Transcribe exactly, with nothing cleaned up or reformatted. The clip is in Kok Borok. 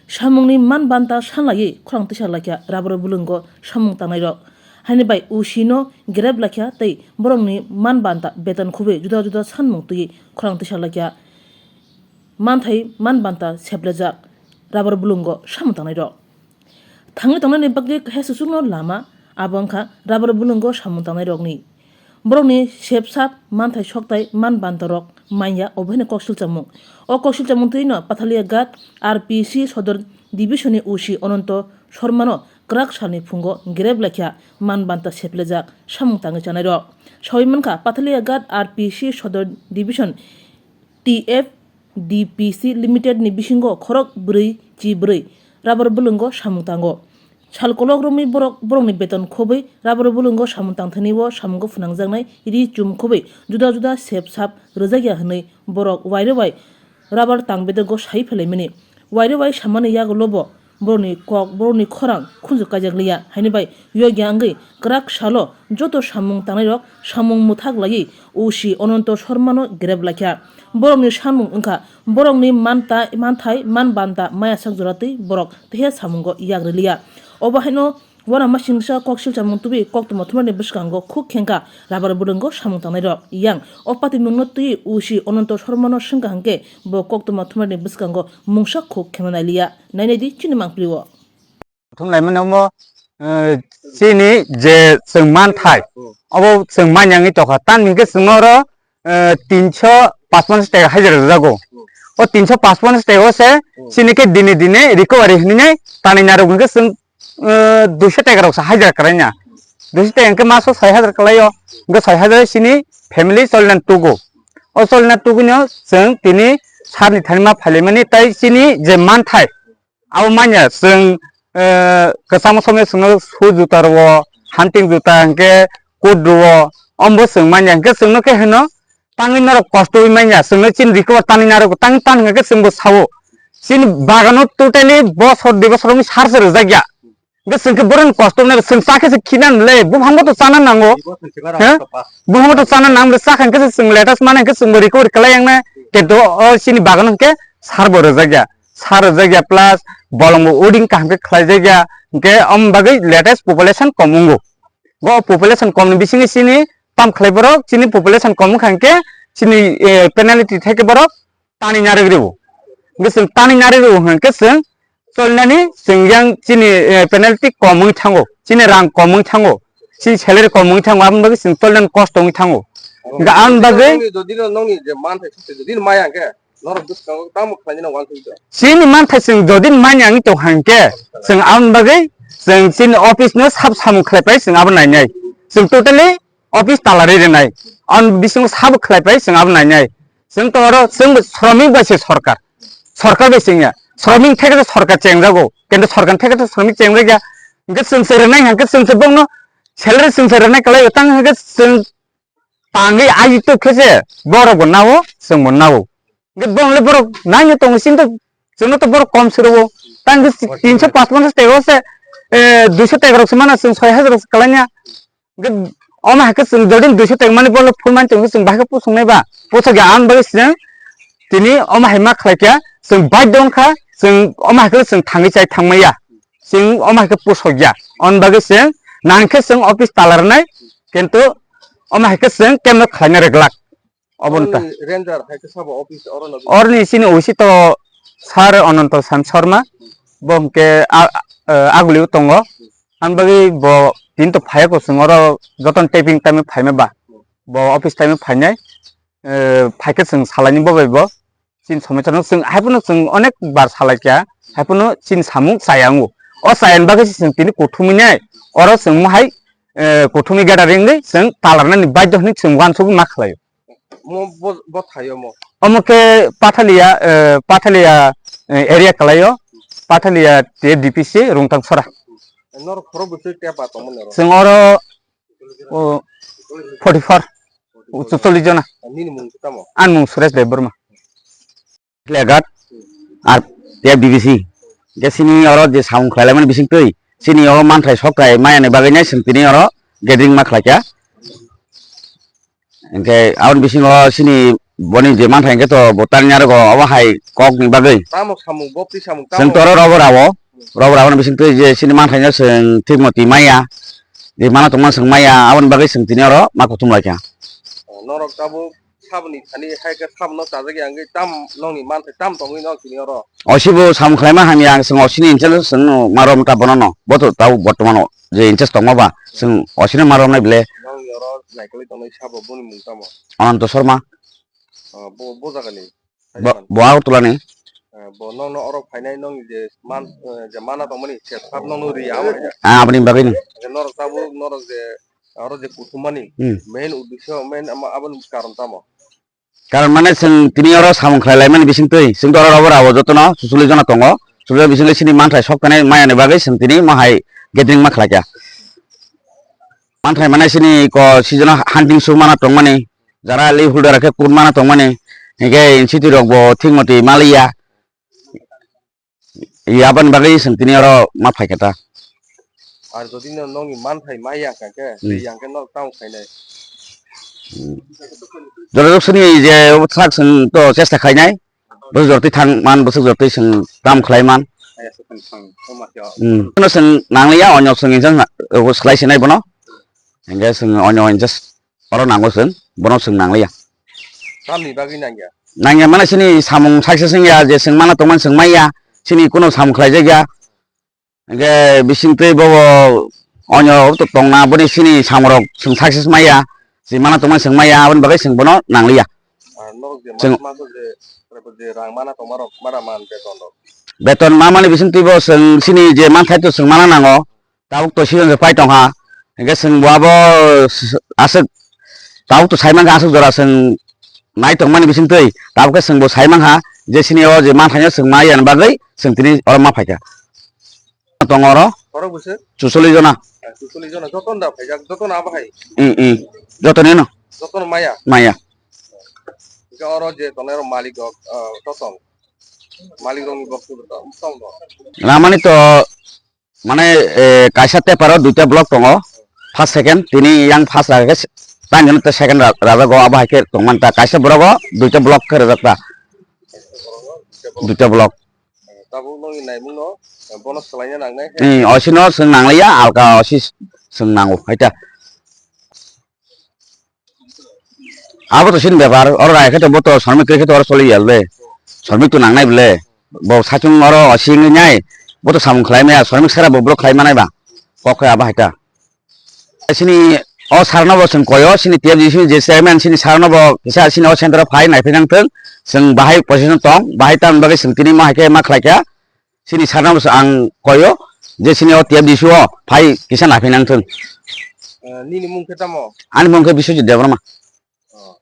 Samungni man banta sanlaiwi khorang tisa laikha rubber bulwngo samung tangnairok. Haini bai O C no grep laikha tei borokni man banta beton khubui juda juda sanmung twiwi khorang tisa laikha. Manthai man banta seplejak rubber bulwngo samung tangnairok. Thangwi tongnani bagwi kaisa susukno lama, abo wngkha rubber bulwngo samung tangnairokni. Borokni sepsap manthai sokthai man bantarok manya obo haino koksilchamung. O koksilchamung twino Pathalia Ghat R P C Sodor Division ni O C Ononto Sharma no kwrak salni phungo grep laikha man banta seplejak samung tangwi chanairok. Sawi mankha Pathalia Ghat R P C Sodor Division T F D P C Limited ni bisingo khorok bwrwi chi bwrwi rubber bulwngo samung tango. Sal kolok romwi borok borokni beton khobwi rubber bulwngo samung tangthani o samungo phwnangjaknai ri chum khobwi juda juda sep sap rwjakya hwnwi borok wairwi wai rubber tang bedego sai phelaimani. Wairwi wai samani yagulo bo borokni kok, borokni khorang khunju kaijak liya, haini bai yogya wngwi kwrak salo joto samung tangnairok samung mwthak laiwi O C Ononto Sharma no grep laikha. Borokni samung wngkha borokni manta, manthai, man banta maya sak jora twi borok teha samungo yak riliya. Obo haino uanamasingcha kok silchamung tubui koktwma thumarni bwskango khuk khengkha rubber bulwngo samung tangnairok. Yang o patimungno twi O C Ononto Sharma no swngkha hwnkhe bo koktwma thumarni bwskango mungsa khuk kheno nailiya. Nainai di chini mangpili o. Thum laimani omo, eh, chini je chwng manthai, obo chwng manyangwi tokha. Tamni hwnkhe chwng oro, eh, tinso pachpanch taka hajra rwjago. O tinso pachpanch taka o se chini khe dine dine recovery hwnwi nai tanwi narwk hwnkhe chwng, eh, duiso taka rok se hajra kwlaina. Duiso taka hwnkhe maso soi hajar kwlaio. Hwnkhe soi hajar chini family cholna tugo. O cholna tugwino chwng tini sir ni thani ma phailaimani, tai chini je manthai, abo manya chwng, eh, kwchangma somoi chwngno shoe juta rwo, hunting juta hwnkhe coat rwo, ombo chwng manya hwnkhe chwngno khe hino tangwi norok kosto wi manya, chwngno chini recover tanwi narwgo, tangwi tan hwnkhe chwngbo sao. Chini bagano totally bosor dui bosor wngwi sar se rwjakya. Hwnkhe chwng khe borokni kosto wngnai, chwng cha khe se khinan le, buphangbo to chana nango. He? Buphangbo to chana nango, chakha hwnkhe se chwng latest mane hwnkhe chwngbo recovery kwlai yangnai. Kintu o chini bagano hwnkhe sar bo rwjakya. Sar rwjakya plus bolongbo uding kaham khe khlaijakya. Hwnkhe omo bagwi latest population kom wngo. Go population kom ni bisingo chini tam khlai borok, chini population kom wngkha hwnkhe chini, eh, penalty thai khe borok tani narwk rwo. Hwnkhe chwng tani narwk rwo hwnkhe chwng cholnani chwng yang chini, eh, penalty kom wng thango, chini rang kom wng thango, chini salary kom wng thango, aboni bagwi chwng cholnani kosto wng thango. Hwnkhe aboni bagwi nongni jodi no, nongni je manthai sase jodi no maya hwnkhe norok bwskango tamo khlainani uansukha? Chini manthai chwng jodi manya wng tong hwnkhe chwng aboni bagwi chwng chini office no sab samung khlai pai chwng abo nainai. Chwng totally office tala rwi rwnai. Ang bisingo sabo khlai pai, chwng abo nainai. Chwng to oro, chwng bo sromik bai se sorkar. Sorkar bai chwngya. Sromik theke to sorkar chengjago. Kintu sorkar theke to sromik chengjakya. Hwnkhe chwng se rwnai hwnkhe chwng se bongno salary chwng se rwnai kwlai tang hwnkhe chwng tangwi aji tuk khe se borok bo nao, chwng bo nao. Hwnkhe bongni borok naino tongo, chini to, chwngno to borok kom se rwo. Tang khe tinso pachpanch taka se, eh, duiso taka rok se mano, chwng soi hajar rok se kwlaiya. Hwnkhe omo hai khe chwng jodi duiso taka mani bolo phul mani tongkhe chwng bahai khe pusongnai ba. Pusokya, aboni bagwi chwng tini omo hai ma khlai kha, chwng baidho wngkha, chwng omo hai khe chwng thangwi chai thangmaya. Chwng omo hai khe pusokya. Aboni bagwi chwng nang khe chwng office tala rwnai, kintu omo hai khe chwng kemno khlaina rwglak. Obo wngkha. Oroni ranger hai khe sabo office oro no? Oroni chini O C to Sir Ananto Sam Sharma, bo hwnkhe a-, a-, agulio tongo. Ani bagwi bo tini to phaiya ko chwng oro jotono taping time phaima ba. Bo office time phainai, eh, phaikhe chwng salaini bo bai bo. Chini somosya no chwng, haiphano chwng onek bar salai kha, haiphano chini samung chaya wngo. O chayani bagwi se chwng tini kuthumwi nai, oro chwng mohai, eh, kuthumwi gathering wngwi chwng talarnani baidho hwnwi chwng uansugwi ma khlaio. Mo bo, bo thaio mo? Omo khe Pathalia, eh, Pathalia, eh, area kwlaio, Pathalia te D P C Rungtang Sora. Norok khorok bwswk tei ba tongmani oro? Chwng oro, o, forty four, o, chwcholish jona. Nini mung tamo? Ani mung Suresh Debbarma. Legat, ar ya B B C. Ge sini oro je samung khlaimani bising twi, sini oro manthai sokthai mayani bagwi nai chwng tini oro gathering ma khlaikha. Hingke aboni bisingo chini Boni je manthai hwnkhe to bo tangya rogo obo hai kok ni bagwi. Tamo samung, bo twi samung, chwng tamo to oro robo rabo. Robo rabo ni bising twi je chini manthai no chwng thik moti maya. Je mana tongma chwng maya, aboni bagwi chwng tini oro ma kuthum lai kha. Norok tabuk saboni thani hai khe sabno chajak ya wngwi tam nokni manthai tam tongwi no tini oro. Osibo samung khlaima hamya, ang chwng osini inchel chwng ma rom ta bono no. Bo to tabuk bortomano je inches tongma ba chwng osino ma romnai bile. Nokni oro naikolwi tongnai sabo boni mung tamo? Ananto Sharma. Ah, bo, bo jagani? Bo, bo Agartala ni. Ah, bo nokno oro phainai nokni je man, eh, je mana tongmani se sab nokno ri amo hai. Ah, aboni bagwi ni. Je norok tabuk, norok je oro je kuthumani, hmm, main uddesho, main ama, aboni karon tamo? Karon mane chwng tini oro samung khlai laimani bising twi, chwng to oro robo rabo jotono suchulli jona tongo. Suchulli bising twi chini manthai sok tanai maya ni bagwi chwng tini mo hai gathering ma khlai kha. Manthai mane chini ko season o hunting su mana tongmani, jara leave holder khe kun mana tongmani, hinkhe institute rok bo thik moti maliya. Aboni bagwi chwng tini oro ma phai kha ta. Ar jodi no nokni manthai ma ya kha khe, hmm, ri ya khe norok tamo khainai? Hmm. Jora jok sini je sak chwng to chesta khainai. Bwswk jortwi thang man, bwswk jortwi chwng kam khlai man. Hmm. Bono chwng nangliya, onyo chwng insa na-, o, slai sinai bono. Hingke chwng onyo insa oro nango chwng, bono chwng nangliya. Tamni bagwi nangya? Nangya mane chini samung success wngya, je chwng mana tongmani chwng maiya, chini kunu samung khlaijak ya. Hingke bising twi bobo onyo to tongna, boni chini samung rok chwng success maiya, chwng mana tongmani chwng maiya, aboni bagwi chwng bono nangliya. Ah, norok je chwng mas mas je, je rang mana tongma rok, mara man beton rok? Beton ma mani bising twi bo chwng chini je manthai to chwng mana nango, tabuk to season se pai tongkha, hingke chwng bo abo aswk, tabuk to sai mankha aswk jora chwng nai tongmani bising twi, tabuk khe chwng bo sai mankha je chini o je manthai no chwng ma yani bagwi chwng tini oro ma phaikha. Tongo oro. Borok bwswk? Chucholi jona. Ah, chucholi jona. Jotono da phaijak, jotono abo hai? Mm, mm. Jotono no. Jotono maya? Maya. Hingke oro je tongnai rok malik rok, ah, totong. Malik rokni boksu rok tong do. Ramani to mane, eh, kaisa teparo duita block tongo. First, second, tini yang first ragake, tang jani te second ra-, rajago, abo hai khe tongmani ta. Kaisa borogo duita block khe rajak ta. Duita block. Tabuk nokni naimungno, eh, bono swlaina nangnai. Hmm, osino chwng nangliya, alka osi chwng nango, hai ta. Abo to sini bepar, oro rai khe to bo to Shramik khe to oro choli ya le. Shramik to nangnai bole. Bo sachung oro osi wngwi nai, bo to samung khlai maya, Shramik sara bo borok khlai manai ba. Kok khe abo hai ta. Sini o sir no bo chwng koyo, sini T F D C ni je chairman sini sir no bo kisa sini o center o phai nai phinang thung, chwng bahai position tong, bahai tamni bagwi chwng tini ma hai khe ma khlai kha, sini sir no bo ang koyo, je sini o T F D C o phai kisa nai phinang thung. Eh, nini mung khe tamo? Ani mung khe Biswajit Debbarma. Oh.